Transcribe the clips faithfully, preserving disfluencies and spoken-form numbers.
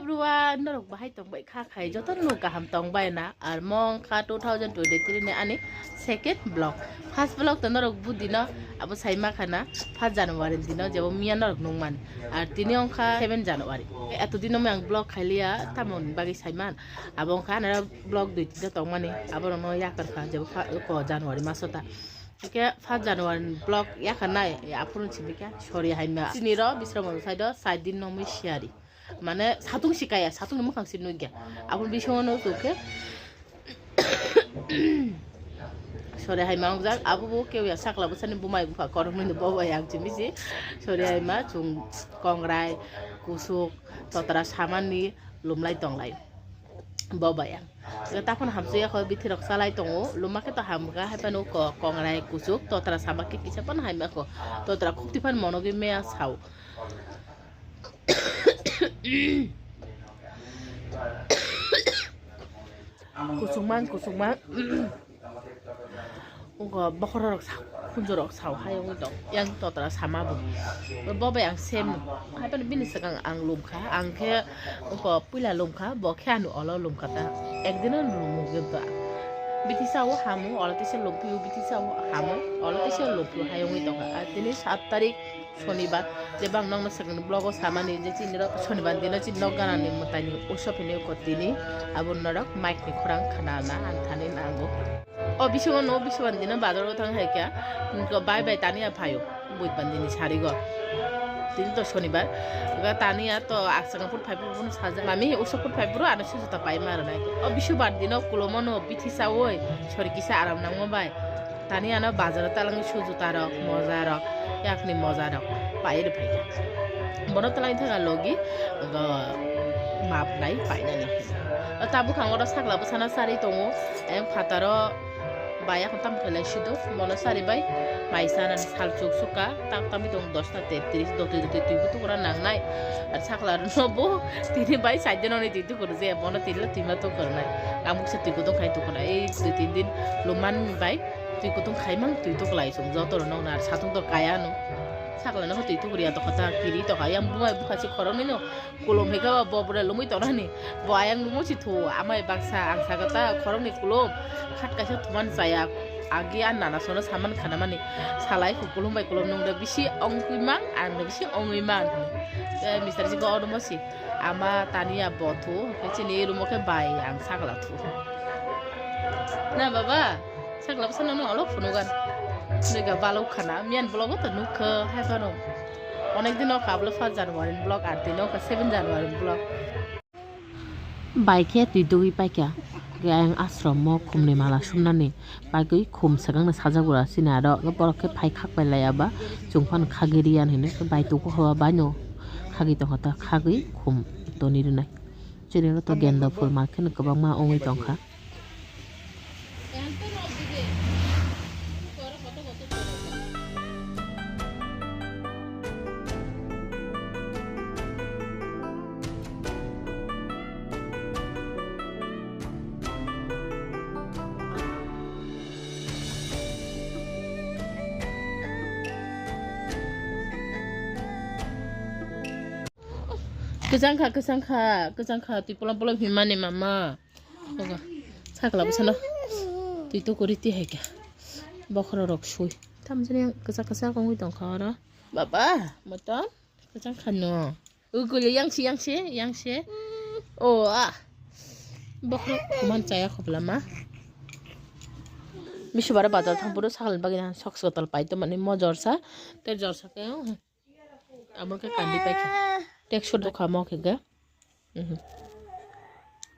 Bro, ah, norok bahai tong bai kha khai, joto no kaham tong bai na. Ar mong kha two thousand twenty-three ni ani second vlog. First vlog to norok budi no abo sai ma khana first January dino, jebo miya norok nung man. Ar tini ong kha seven January. Eto dino ang vlog khai liya, tamo ni bagwi sai man. Abo ong kha anara vlog dui tinta tong mani, abo rok no yakar kha, jebo kha ko January maso ta. Hingke first January vlog yakar nai, aphuru simi khe sori hai ma. Chini ro bisra mo sai do, sai din no mui siari. Mane satung sikaya, satung ni mukhang si nugya. Aboni bisingo no tongkhe sore hai mangjak, abo bo keu ya sakla bwsani bumai bupha koroknwi no bobo yang chimisi. Sore hai ma chung kongrai, kusuk, totra samani lumlai tonglai. Bobo yang. Taphano hamsui yakho bithi rok salai tongo. Luma khe to hamga hai phano ko-, kongrai, kusuk, totra sama khe kisa phano hai ma kho. Totra khukti phano monogwi meya sao. Kusukma, kusukma. Ungko bokhorok sa, khunjurok sao hai wngwi tong. Yang totra sama bo. Bo bai ang sem. Hai phano bini swkang ang lum kha. Ang khe ungko puila lum kha, bo khe ani olo lum kha ta. Ekdino lum wngwi ta. Bithi sao hamu, olo tisa lum phio, bithi sao hamu, olo tisa lum phio hai wngwi tong kha. Ar tini sat tarik Shonibar, je bang nokno swkang vlog o samani je chini rok Shonibar dino chini nok ganani mwtai ni usop hinwi ko tini abo norok mic ni khorang khana na ang thani nango. O bisingo no bisingo dino bazar o thang hai kya, bye bye tani a phaio, buipan dini sari go. Tini to Shonibar, ga tani a to aksaka pur phai pur pun saja. Mami usop pur phai pur ano susu ta pai maro nai. O bisingo bar dino kulomo no bithi saoi, sori kisa aram nangma bai. Tani ano bazaro talangwi suju tarok, mojarok, yakni mojarok pai rw phaikha. Bono talangwi thangkha logi, go map nai painani. O ta bwkhango oro sakla bwsano charwi tongo, ayang phataro bai yakno tamo khailai sido, bono charwi bai mai chanani sal chuk sukha, tak tamwi tongo dosta tetris, dotwi dotwi twi butuk ora nangnai. Ar sakla rwno bo tini bai side noni twi tukur je, bono tini twi ma tukur nai. Ang buksa twi kutung khai tukur nai, ei dui tin din luman bai. Twi kutung khaimang twi tuklai chwng joto rok nokna satung tor kaya no. Sakla no twi tukriya tokha ta kiri tokha yang bumai bukha se khoroknwi no kulum hai kha bo bwrwi lungwi tongnani bo ayang lungmo si thu amai baksa ang saga ta khoroknwi kulum khat kaisa thuman chaya agi a nana sono saman khana mani salai khu kulum bai kulum nung de bisi ongwi mang ang de bisi ongwi mang. Mister si ko odomo si ama tani ya bo thu chini rumo khe bai ang sakla thu na baba. Sakla bwsano no olo phunugan. Nega balok khana miyan vlog o to nukha hai phano. Onek din o kha bwle first January ni vlog, ar din o kha seven January ni vlog. Bai khe twi dugwi paikha. Khe ayang ashram o khumni mala sumnani bagwi khum swkang no sajak ura sini aro borok khe phai khak pai laiya ba chwng phano khagwi riyan hinwi bai tuku haba bai no khagwi tongkha ta khagwi khum toni rwnai. Chini oro to genda phul market no kwbangma ongwi tongkha. Kwchang kha, kwchang kha, kwchang kha, twi polam polam himani mama. Sakla bwsano twi tukuri twi hai kha. Bokhorok rok sui. Tamjani kwchak kwchak wngwi tongkha oro. Baba, motom kwchang kha no. Ugule yangsi yangsi yangsi. O a. Bokhorok man chaya khobla ma. Bisubare bazar thang puro sakal bagina sok sotal pai to mani mo jorsa. Te jorsa ke. Amo khe kandi paikha. Tek sut bukha mo khe ga. Mhm.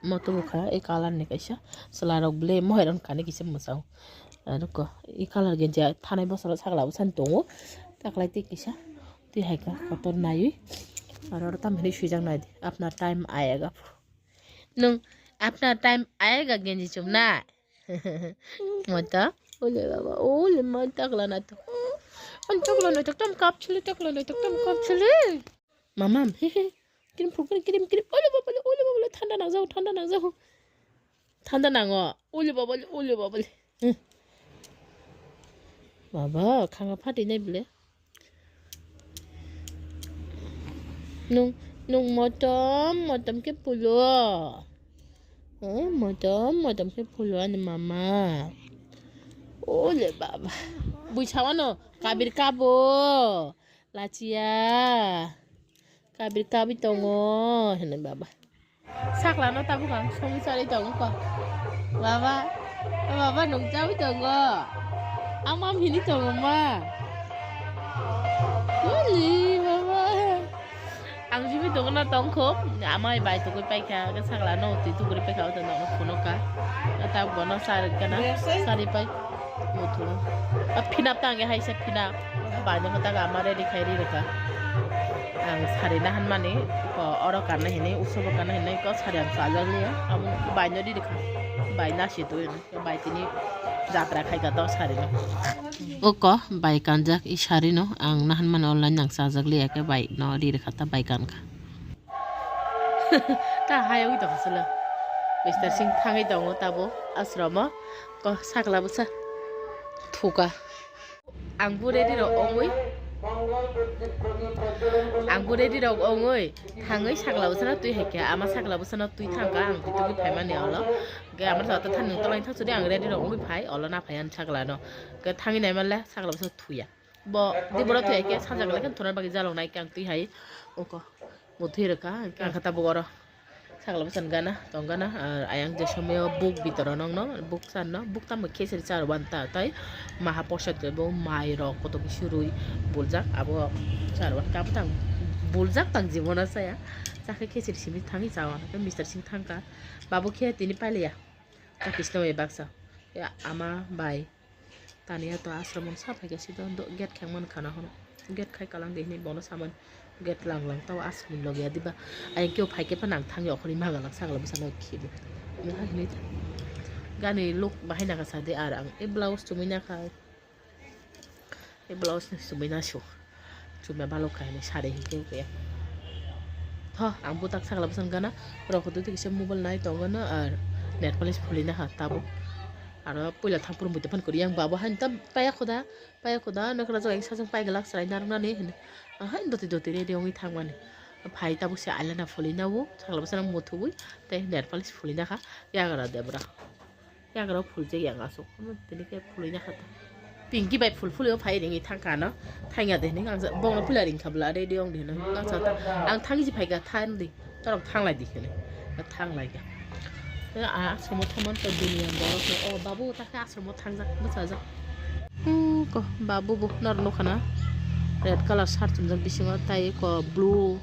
Mo to bukha e color ni kaisa. Sala rok ble mo heron kani kisa mwsao. Ano ko e color genji thanai bosoro sakla bwsani tongo. Taklai tei kisa. Tei hai ka kotor naiwi. Aro oro tamhini swijak nai di. Apna time ayega. Nung apna time ayega genji chum na. Mata, ole baba, ole ma takla na to. An takla na to, tam kap chili, takla na to, tam kap chili. Mamam, he he. Kirim phuk, kirim, kirim, kirim. Ole baba, ole baba, thanda nang jao, thanda nang jao. Thanda nango. Ole baba, ole baba. Hmm. Baba, khanga phati nai bile. Nung Nwng motom motom khe phulo. Eh, motom motom khe phulo ani mama. Ole baba. Buisawano kabir kabo. Lachiya. Kabir kabi tongo, hwnwi baba. Sakla no tabuk ang songwi charwi tongo ko. Baba, baba nwng chawi tongo. Ang mam hini tongo ma. Uli baba. Ang jibi tongo na tongkho. Amai bai tugui paikha, sakla no twi tuguri paikha, o tongo phunukha. Tabuk bono sar kana, sari pai. Muthung. A phinap tang ya hai se phinap. Bai no kata ga ma ready khai ri rwkha. Ang sari na han mani ko oro kana hini usobo kana hini ko sari ang chajak liya. Amo bai no ri rwkha. Bai na si tu bai tini jatra khai ka to sari no. O ko bai kanjak i sari no ang na han mani online nang chajak liya ke bai no ri rwkha ta bai kankha. Ta hayungwi tongkha solo. Mister Singh thangwi tongo tabuk ashromo. Ko sakla bwsa thuka. Ang bo ready rok ongwi. Ang bo ready rok ongwi thangwi sakla bwsano twi hai khe ama sakla bwsano twi thangkha ang twi tugwi phaimani olo. Ge ama jata thani tolai thang sudi ang ready rok ongwi phai olo na phai ani sakla no. Ge thangwi nai manle sakla bwsa thuya. Bo di borok thwi hai khe sajak lai khe thuna bagwi jalok nai khe ang twi hai. Oko bo thwi rwkha ang khe ang kha tabuk oro sakla bwsani gana tong gana ar ayang je somoi o buk bitoro nong no buk san no buk tamo khesari char wan ta tai maha porsad khe bo mai rok koto kisi rwi buljak abo char wan kha bwtang buljak tang jibono saya chakhe khesari simi thangwi chawan khe Mister Singh thangkha babo khe tini pailiya ta kisno bai baksa ya ama bai. Taniya to ashram sa phaikha sida gate khengmani khana hwnwi gate khai kalang de hinwi bono samani gate lang lang tao ashram ni logi adiba ayang kebo phaikhe phano ang thangwi okhorwi magalak sagala bwsano khibi wngkha hinwi gani luk bahai naka sade ar ang e blouse chumui nakha e blouse ni chumui nasu. Chumya balok kha hinwi sari hinkhe hinkhe. Tho, ang butak sakla bwsang gana. Rok hudu twi kisa mobile nai tongno ar net polish phulina ha tabuk. Aro puila thang phuru muitu phan kwrwi yang babo haino tam paya khuda, paya khuda nokra jagao sachung pai glak chwrai narwknani hinwi. Ahai doti doti ready wngwi thangmani. Phai tabuk se eyeliner phulina o sakla bwsang muthubwi tei net polish phulina kha yagra debra. Yagra o phul jak yang aswk. Tini khe phulwi nakha ta. Pinky bai phul phulwi o phai ringwi thangkha ano. Thangya de hinwi ang bongno puila ringkha bwla ready wng de hinwi. Ang thangwi si phaikha than di. Torok thanglai di hinwi. Thanglai kha. Tei a asromo thaman to duniya borok o babu ta khe asromo thangjak bwchajak. Hmm, ko babu bo nor nukha na. Red colour shirt chumjak bisingo tai ko blue.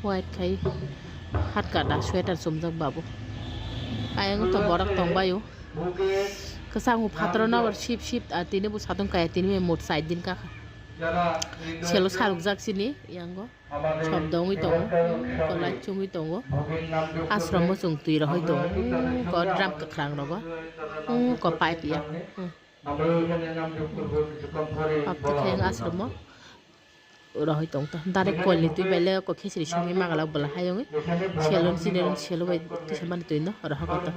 White khai hat kada sweater chumjak babu. Ayang to borok tongbaio. Kwchang bo phataro nabor sip sip a tini bo satung kaya tini mut side din kakha. Selo sarukjak sini yango. Sop dongwi tongo. Kolai chumwi tongo. Asromo chwng twi rohoi tongo. Ko drum kwkhwrang rogo. Ko pipe ya. Abtwi khe asromo. Rohoi tong ta. Direct kol ni twi bai le ko khichiri songwi magalak bwla hayungwi. Selon sini selon bai tisa mani twi no rohor kota.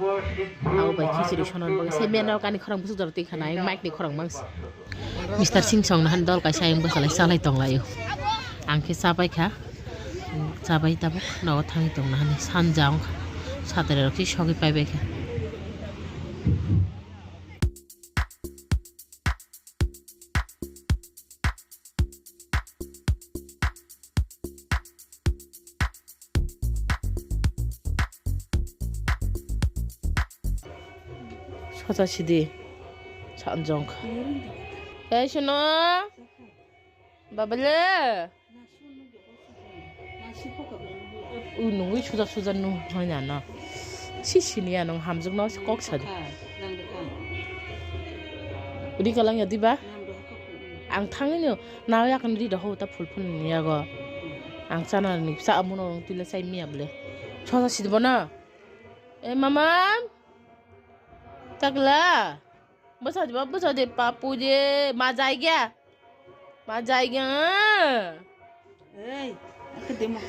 Abo bai khichiri sonon bagwi. Se men rok ani khorang bwswk jora twi khana. Mic ni khorang mangsi. Mister Singh song na han dol kaisa ayang bwsalai salai tong laio. Ang khe chabai kha. Chabai tabuk nogo thangwi tong na hani. Sanja wngkha. Satare rok se sogwi pai bai kha. Socha sidi sanjong kha. Ei sono. Babale. U nungwi suja suja nung hoi na no. Si sini ya nung hamjwk no kok sadi. Ri kalang ya diba? Ang thangwi no na yakni ri da ho ta phul phul ni yago. Ang chana ni sa amuno twi le chai miya bwle. Sosa sidi bono. E mama. Takla. Bwsa di ba bwsa di papu je ma jai gya. Ma jai gya. Ei, aku demo.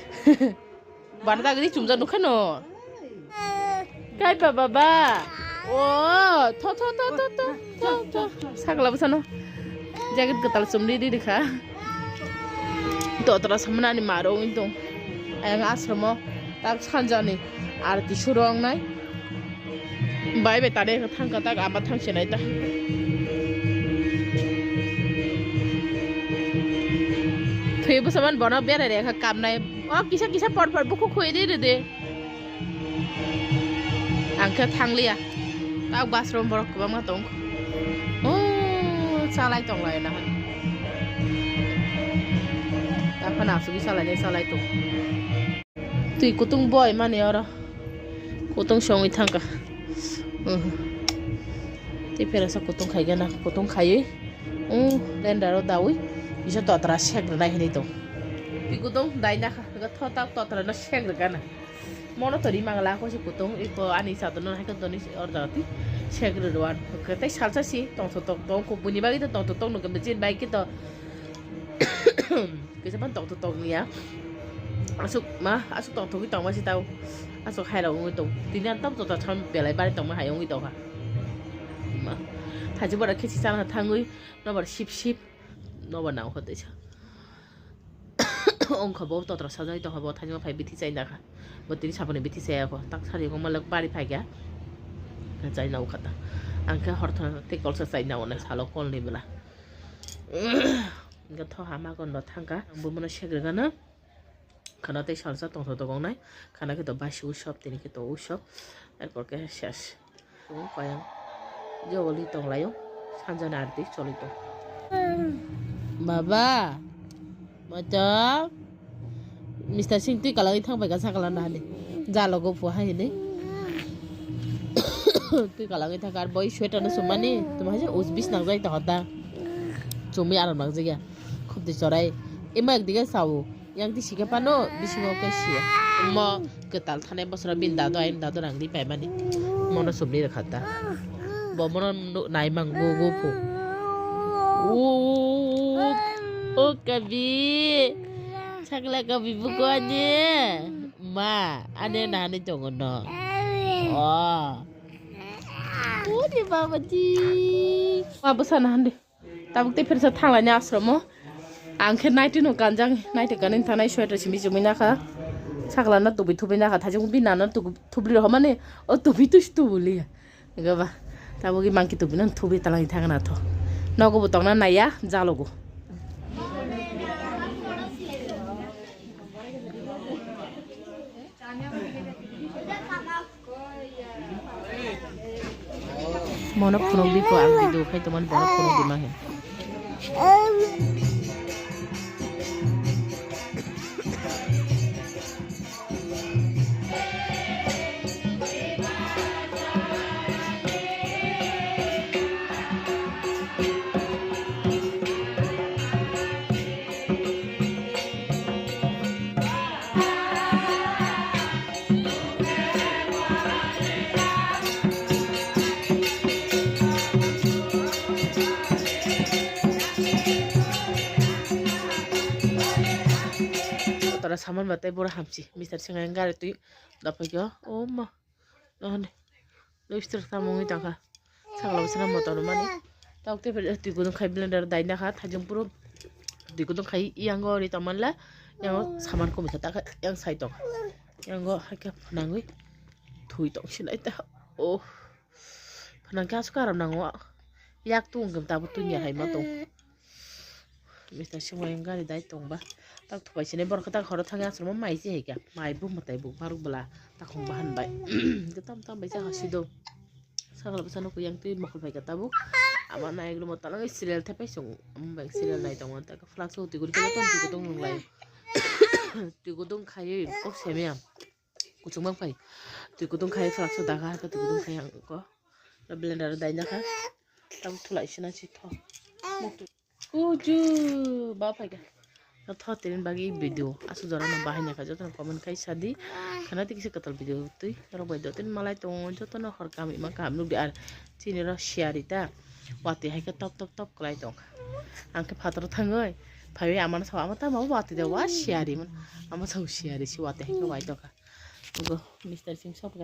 Bana ta gri chumja nukha no. Kai ba baba. O, tho tho tho tho tho tho tho. Sakla bwsa no. Jacket kwtal chumri ri rikha. To tora samna ni maro wng tong. Ayang ashromo tak sanjani arti suru wngnai. Bai bai tare thangka tak ama thangsinai ta. Thwi bwsaman bono berai rekha kapnai. O kisa kisa por por bukhuk khui ri ri de. Ang khe thangliya. Tak bus room borok kwbangma tong. O chalai tong lai na. Takhana asugwi chalai chalai tong. Twi kutung boi mani oro. Kutung songwi thangka. Tei pherasa kutung khaigana, kutung khaiwi. Lendaro dawi. Bisa totra sek rwnai hinwi tong. Twi kutung daina kha. Tho tak totra no sek rwgana. Mono to ri mangla ko se kutung iko ani sa dono hai ko doni order ti sek rwrwan. Tei salsa si tong tho tok tong ko buni bagi to tong tho tok no ke bejin bai ki to. Kisa pan tong tho tok niya. Asuk ma asuk tong tho ki tong ma si tau. Asuk hai rok ungui tong. Tini an tam to ta tham belai bari tong ma hai ungui tong ha. Ma. Thaji bora khe si sana thangui no bar sip sip. No bar nang ho tei sa. Ongkha bo totra sajagwi tongkha bo thani phai bithi chai nakha. Bo tini sapani bithi chaya kho. Tak sari kho malak bari phai kha. Chai na ukha ta. Ang khe hor thana tei kolsa chai na onai salo kol ni bwla. Hingke tho hama kon do thangka. Ang bo mono sek rwgano. Khana tei salsa tongtho tongknai. Khana khe to basi usop tini khe to usop. Erpor khe ses. Tongo koyang. Jogoli tonglaio. Sanjana arti choli tong. Baba. Moto. Mister Singh twi kalangwi thang pai ka sakala nani. Jalo go pho hai ni. Twi kalangwi thang kar boi sweater no sumani. Tuma hajar us bis nang jai ta hoda. Chumi aram nang jai ya. Khub di chorai. Ima ek dige sao. Yang di sike pano bisingo ke sia. Mo ketal thane bosra bin dado ain dado rang di pai mani. Mono sumni rekha ta. Bo mono nu-, nai mang bu bu phu. U, u, u, u, o kabi. Sakla kabi bu ko ani. Ma, ane nani tongo no. O. O di baba di. Ma bwsa na hande. Tabuk tei phersa thanglaini ashromo. Ang khe naitwi no kanjak, naitwi kanwi thanai sweater simi chumui nakha. Sakla no tubi thubi nakha, thajak bini nana tubi thubli rohormani, o tubi tush tubuli. Ega ba, tabuk i monkey tubi no thubi talai thangna tho. Nogo bo tongna naiya, jalogo. Mono phunuk di ko ang video khai tomani bono phunuk di ma he. Tora saman batai bora hamsi, mister singa yang gari tui dapai kyo, oh ma. Nohani. Lipstick tamo wngwi tongkha. Sakla bwsano motom rwmani. Tabuk tei twi gudung khai blender dai nakha, thajeng phuru twi gudung khai yango ri tongmanla. Yango saman kumui kha, takha yang sai tongkha. Yango haikhe phnangwi thui tongsinai ta. Oh. Phnangkhe aswk aram nango. Yak tung wngkhe tabuk twi ya hai ma tong. Mister Singwai gari dai tongba. Tak thupai sini borok tak horo thangya aswrwngma mai se hai kha. Mai bo mwtai bo barok bwla takhung bahan bai. Tam tam bai se hasido. Sakla bwsano kuyang twi mokol bai kha tabuk. Ama nai glumo talangwi serial thepai sung. Ama bai serial nai tongo. Tak flask o twi guri khe tong twi gudung nung lai. Twi gudung khaiwi kok semya. Kuchuk mang phai. Twi gudung khaiwi flask o daga hai khe twi gudung khai ang ko. Blender o dai nakha. Tabuk thulai sina si tho. Kuju ba phaikha. Tho tini bagwi video aswk jora no bahai nai kha jotono comment khai sadi. Khana tei kisa kwtal video twi norok bai do tini malai tongo jotono hor kaham ima kaham nukdi ar chini ro siyari ta. Watwi hai khe top top top kwlai tongkha. Ang khe phataro thangwi phaiwi amano sao ama tamo watwi de wa siyari mano. Ama sao siyari si watwi hai khe wai tongkha. Go mister sing sok.